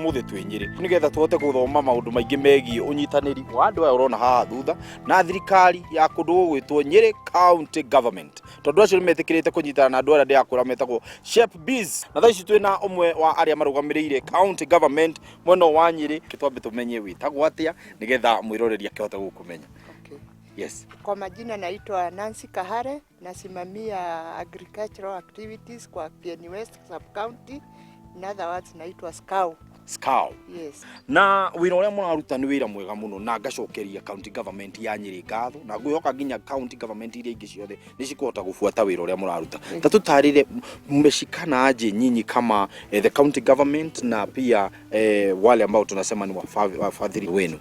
Umuthi twĩ Nyĩrĩ nĩgetha tũhote gũthoma maũndũ maingĩ megiĩ ũnyitanĩri wa andũ aya ũrona haha thutha na thirikari ya kũndũ gũgwĩtwo Nyĩrĩ County Government, tondũ acio nĩ metĩkĩrĩte kũnyitana na andũ arĩa ndĩrakũra metagwo Shape Biz. Na thaa ici twĩna ũmwe wa arĩa marũgamĩrĩire county government mwena wa Nyĩrĩ. Twambe tũmenye wĩtagwo atĩa nĩgetha mwĩroreri akĩhote gũkũmenya. Okay. Yes. Kwa majina naitwa Nancy Kahare, nasimamia agricultural activities kwa Kieni West Sub County. In other words, naitwa SCAU. SCAU. Yes. Na wĩra ũrĩa mũraruta nĩ wĩra mwega mũno, na ngacokeria county government ya Nyĩrĩ ngatho, na ngwĩhoka nginya county government iria ingĩ ciothe nĩ cikũhota gũbuata wĩra ũrĩa mũraruta. Ta tũtarĩre, mmeshikana aje nyinyi kama the county government na pia wale ambao tunasema ni wafadhili wenu?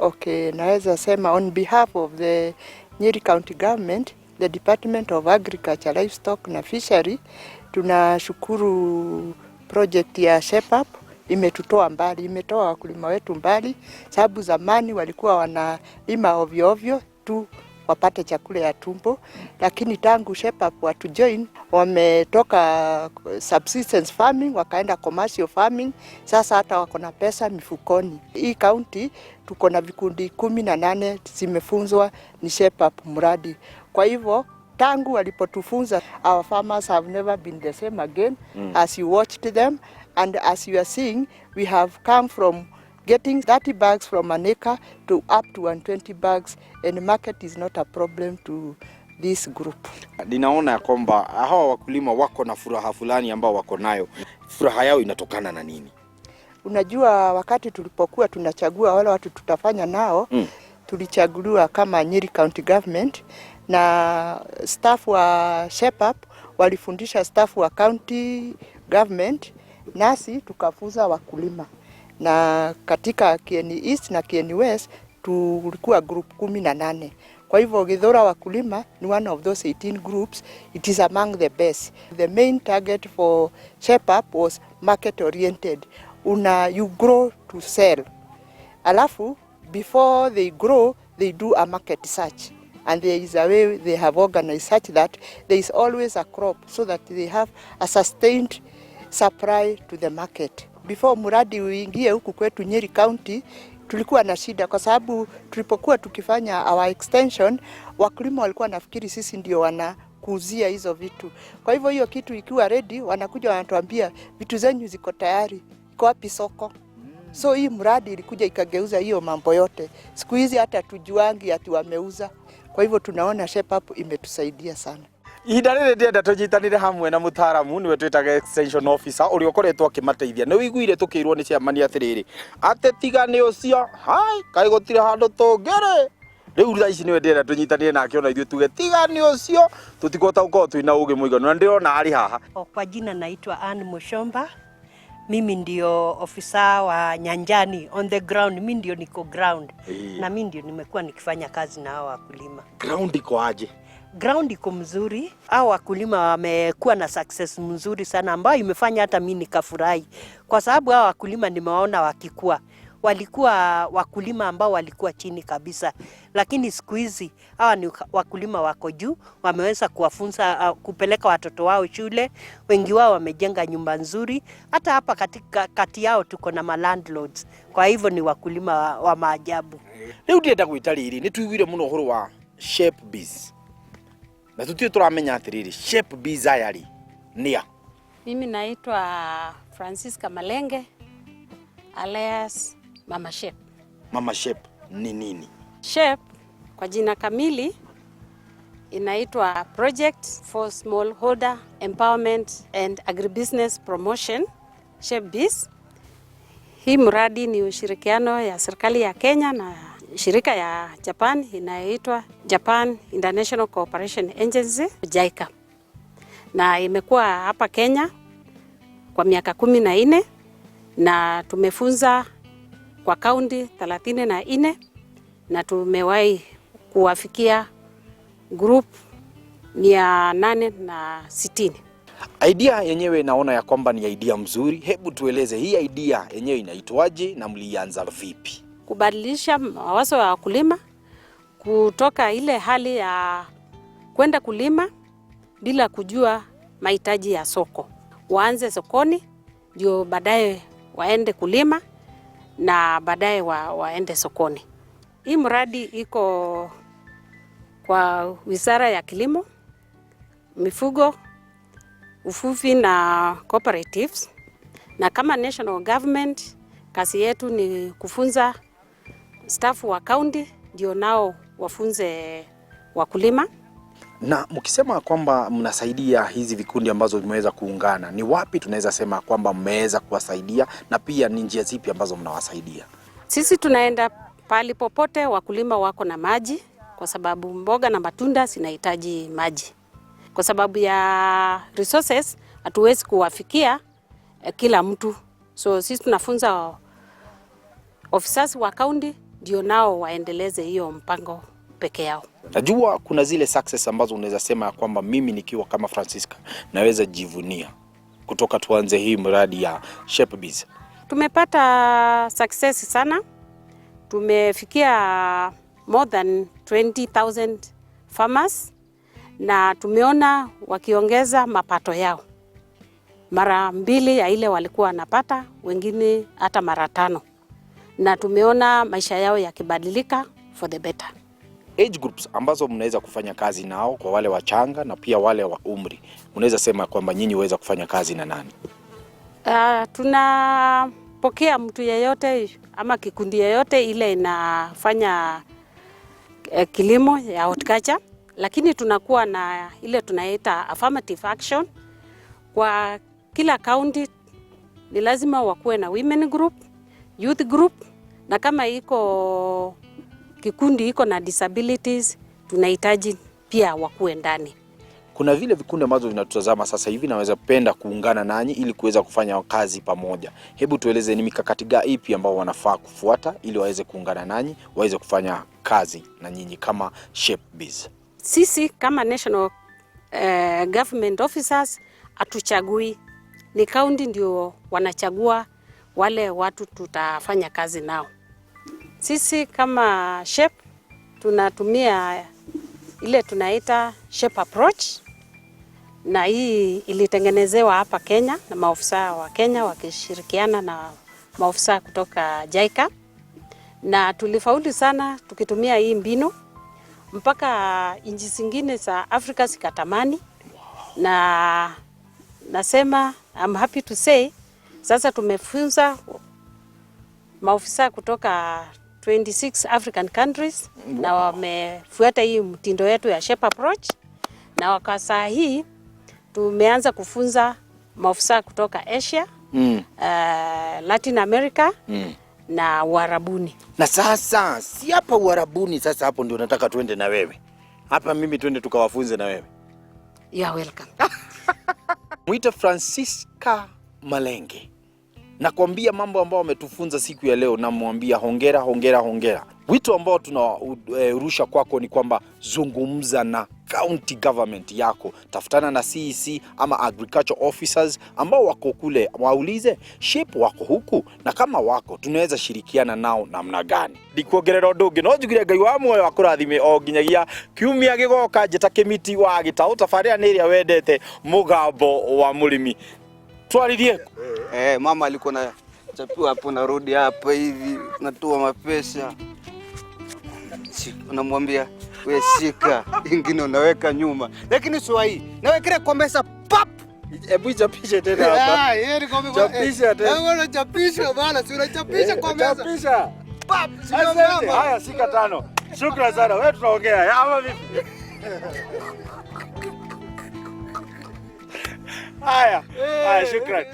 Okay, naweza sema on behalf of the Nyeri County Government, the Department of Agriculture, Livestock na Fishery, tunashukuru project ya Shape Up. Imetutoa mbali, imetoa wakulima wetu mbali, sababu zamani walikuwa wanalima ovyo ovyo tu wapate chakula ya tumbo, lakini tangu Shape Up watu join, wametoka subsistence farming wakaenda commercial farming. Sasa hata wako na pesa mifukoni. Hii county tuko na vikundi 18 zimefunzwa ni Shape Up mradi. Kwa hivyo tangu walipotufunza, our farmers have never been the same again. As you watched them and as you are seeing, we have come from getting 30 bags from an acre to up to 120 bags, and market is not a problem to this group. Ninaona ya kwamba hawa wakulima wako na furaha fulani ambao wako nayo. Furaha yao inatokana na nini? Unajua, wakati tulipokuwa tunachagua wale watu tutafanya nao, tulichaguliwa kama Nyeri County Government, na staff wa Shape Up walifundisha staff wa county government, nasi tukafunza wakulima, na katika Kieni East na Kieni West tulikuwa group 18. Kwa hivyo Githura Wakulima ni one of those 18 groups. It is among the best. The main target for Shape Up was market oriented. You grow to sell. Alafu before they grow, they do a market search. And there is a way they have organized such that there is always a crop so that they have a sustained supply to the market. Before mradi uingie huku kwetu Nyeri County, tulikuwa na shida kwa sababu tulipokuwa tukifanya our extension, wakulima walikuwa nafikiri sisi ndio wana kuuzia hizo vitu. Kwa hivyo hiyo kitu ikiwa ready, wanakuja wanatuambia, "Vitu zenyu ziko tayari, iko wapi soko?" So hii mradi ilikuja ikageuza hiyo mambo yote. Siku hizi hata tujuangi ati wameuza. Kwa hivyo tunaona Shape Up imetusaidia sana. Ihinda rĩrĩ ndĩrenda tũnyitanĩre hamwe na mũtaaramu, nĩwe twĩtaga extension officer, ũrĩa ũkoretwo akĩmateithia. Nĩ ũiguire tũkĩirwo nĩ chairman atĩrĩrĩ, atĩ tiga nĩ ũcio hai kaĩ gũtirĩ handũ tũngĩrĩ. Rĩu thaa ici nĩwe ndĩrenda tũnyitanĩre nake, ona ithuĩ tuge tiga nĩ ũcio tũtikũhota gũkorwo twĩna ũgĩ mũiganu, na ndĩrona arĩ haha. O, kwa jina naitwa Ann Mushomba. Mimi ndio ofisa wa nyanjani, on the ground. Mi ndio niko ground na mi ndio nimekuwa nikifanya kazi na hawa wakulima. Ground iko aje? Ground iko mzuri. Hao wakulima wamekuwa na success mzuri sana ambayo imefanya hata mi nikafurahi, kwa sababu hao wakulima nimewaona wakikua. Walikuwa wakulima ambao walikuwa chini kabisa, lakini siku hizi hawa ni wakulima wako juu. Wameweza kuwafunza, kupeleka watoto wao shule, wengi wao wamejenga nyumba nzuri. Hata hapa katika kati yao tuko na malandlords, kwa hivyo ni wakulima wa maajabu. Rĩu ndĩrenda gwĩta rĩrĩ, nĩ tuiguire mũno ũhoro wa Shape Biz na tũtirĩ tũramenya atĩrĩrĩ, Shape Biz aya rĩ nĩa? Mimi naitwa Francisca Malenge alias Mama Shape. Mama Shape ni nini? Shape kwa jina kamili inaitwa Project for Smallholder Empowerment and Agribusiness Promotion, Shape Biz. Hii mradi ni ushirikiano ya serikali ya Kenya na shirika ya Japan inayoitwa Japan International Cooperation Agency, JICA, na imekuwa hapa Kenya kwa miaka 14 na tumefunza kwa kaunti 34 na tumewahi kuwafikia group 860. Idea yenyewe naona ya kwamba ni idea mzuri. Hebu tueleze hii idea yenyewe inaitwaje na mlianza vipi? Kubadilisha mawazo ya wakulima kutoka ile hali ya kwenda kulima bila kujua mahitaji ya soko. Waanze sokoni ndio baadaye Waende kulima na baadaye waende sokoni. Hii mradi iko kwa Wizara ya Kilimo, Mifugo, Uvuvi na Cooperatives, na kama national government kazi yetu ni kufunza staff wa county ndio nao wafunze wakulima. Na mkisema kwamba mnasaidia hizi vikundi ambazo vimeweza kuungana, ni wapi tunaweza sema kwamba mmeweza kuwasaidia na pia ni njia zipi ambazo mnawasaidia? Sisi tunaenda pahali popote wakulima wako na maji, kwa sababu mboga na matunda zinahitaji maji. Kwa sababu ya resources hatuwezi kuwafikia kila mtu, so sisi tunafunza officers wa county ndio nao waendeleze hiyo mpango peke yao. Najua kuna zile success ambazo unaweza sema ya kwamba mimi nikiwa kama Francisca naweza jivunia kutoka tuanze hii mradi ya ShapeBiz. Tumepata success sana, tumefikia more than 20,000 farmers na tumeona wakiongeza mapato yao mara mbili ya ile walikuwa wanapata, wengine hata mara tano, na tumeona maisha yao yakibadilika for the better. Age groups ambazo mnaweza kufanya kazi nao kwa wale wachanga na pia wale wa umri, unaweza sema kwamba nyinyi huweza kufanya kazi na nani? Tunapokea mtu yeyote ama kikundi yeyote ile inafanya kilimo ya horticulture, lakini tunakuwa na ile tunaita affirmative action. Kwa kila county ni lazima wakuwe na women group, youth group, na kama iko kikundi iko na disabilities tunahitaji pia wakuwe ndani. Kuna vile vikundi ambazo vinatutazama sasa hivi naweza penda kuungana nanyi ili kuweza kufanya kazi pamoja. Hebu tueleze ni mikakati gani ipi ambao wanafaa kufuata ili waweze kuungana nanyi, waweze kufanya kazi na nyinyi kama ShapeBiz. Sisi kama national government officers hatuchagui, ni county ndio wanachagua wale watu tutafanya kazi nao. Sisi kama Shape tunatumia ile tunaita Shape approach, na hii ilitengenezewa hapa Kenya na maofisa wa Kenya wakishirikiana na maofisa kutoka JICA, na tulifaulu sana tukitumia hii mbinu mpaka nchi zingine za Afrika zikatamani, na nasema I'm happy to say sasa tumefunza maofisa kutoka 26 African countries na wamefuata hii mtindo yetu ya Shape approach, na kwa saa hii tumeanza kufunza maofisa kutoka Asia, Latin America na Uarabuni. Na sasa si hapa Uarabuni, sasa hapo ndio nataka tuende na wewe hapa, mimi tuende tukawafunze na wewe. You are welcome. Mwite Francisca Malenge, nakwambia mambo ambayo ametufunza siku ya leo, namwambia hongera, hongera, hongera. Wito ambao tunarusha kwako ni kwamba zungumza na county government yako, tafutana na CEC ama agriculture officers ambao wako kule, waulize Shape wako huku, na kama wako tunaweza shirikiana nao namna gani. Ndikuongerera ũndũ ũngĩ, no njugire Ngai wa muoyo akũrathime o nginyagia kiumia gĩgoka. Njĩta Kĩmiti wa Gĩtaũ, tabarĩra nĩ ĩrĩa wendete, Mũgambo wa Mũrĩmi. Twaririe. Eh, mama alikuwa na chapiwa hapo, narudi hapa hivi natoa mapesa, unamwambia we shika, ingine unaweka nyuma, lakini sio hii, nawekelea kwa meza pap. Hebu ichapishe tena hapa. Ah, yeye ni kwa meza. Chapisha tena. Eh, unachapisha bana, si unachapisha kwa meza. Chapisha. Pap, sio Asante. mama. Haya, shika tano. Shukran sana. Wewe tunaongea. Ama vipi? Haya. Haya, shukran.